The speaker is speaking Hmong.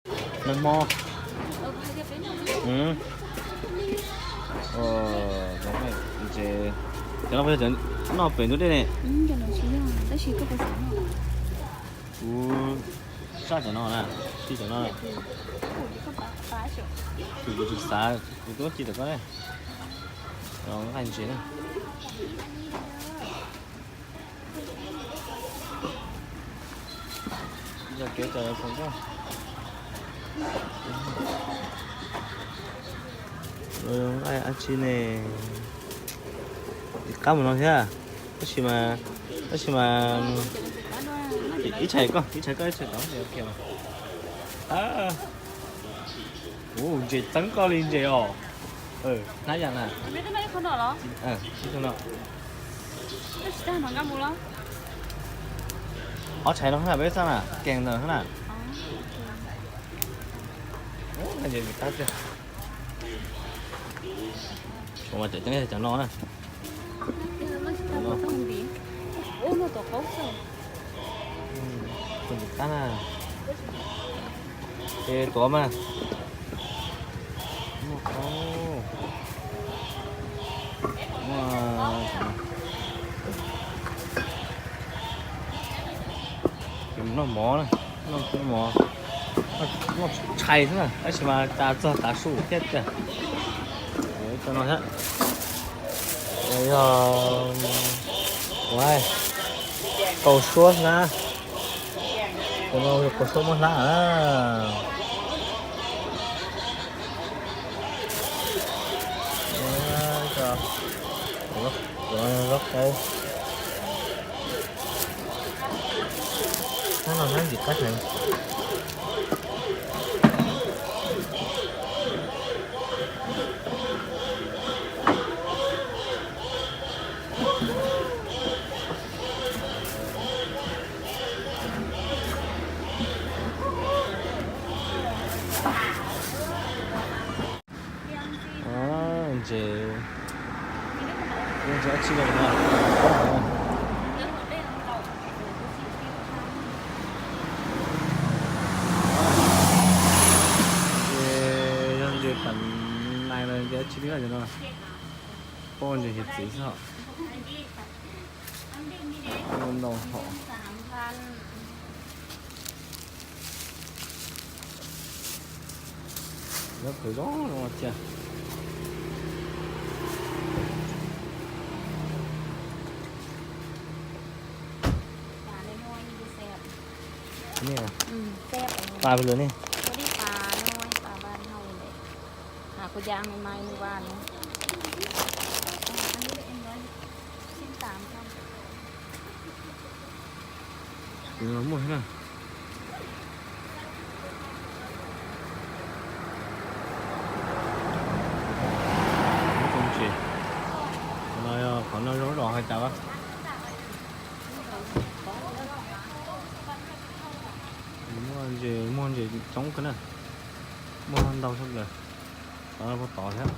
Nag hmo. Cov no noj pem ntug dej ne. Kuv saj cov no na, sij cov no. Kuv tsis xav, kuv twb ci tom koj ne. Nqaij ntses na. Yog kev cov khoom koj. Nqaij dab tsi ne? Qab mus no thiab. Tab sis mas, tab sis mas ib tshais koj, ib tshais koj, ib tshais tod. Ntses txeeb koj li ntses os. Hnab yam na. Ob tshais no na, peb xaj na, kees ntawm na. Mas cov no na. Tus ntxim qab na. Es tuav mas. Noj mov na, noj mov, noj tshais xwb na, tab sis mas cas txog tav su thiab tiag. Cov no thiab. Yog ua qaug suab hlab. Tus no yog qaug suab muab hlab na. Zaub qau. Hnab no hnab ntxim qab heev. Ntses, ntses dab tsi no? Ces yog ntses tam nais los ntses dab tsi li no? Pom ntses hiav txwv xwb hos. Ntau hom. Nyob qhwv zoo no cia. Pas lawm ne. Kuv los muaj thiab na. Qhov no yog qhov noj zaub zos hais cas a. Muaj ntses, muaj ntses coob kawg na. Muaj ntau tshaj plaws. Qhov no puag tod thiab.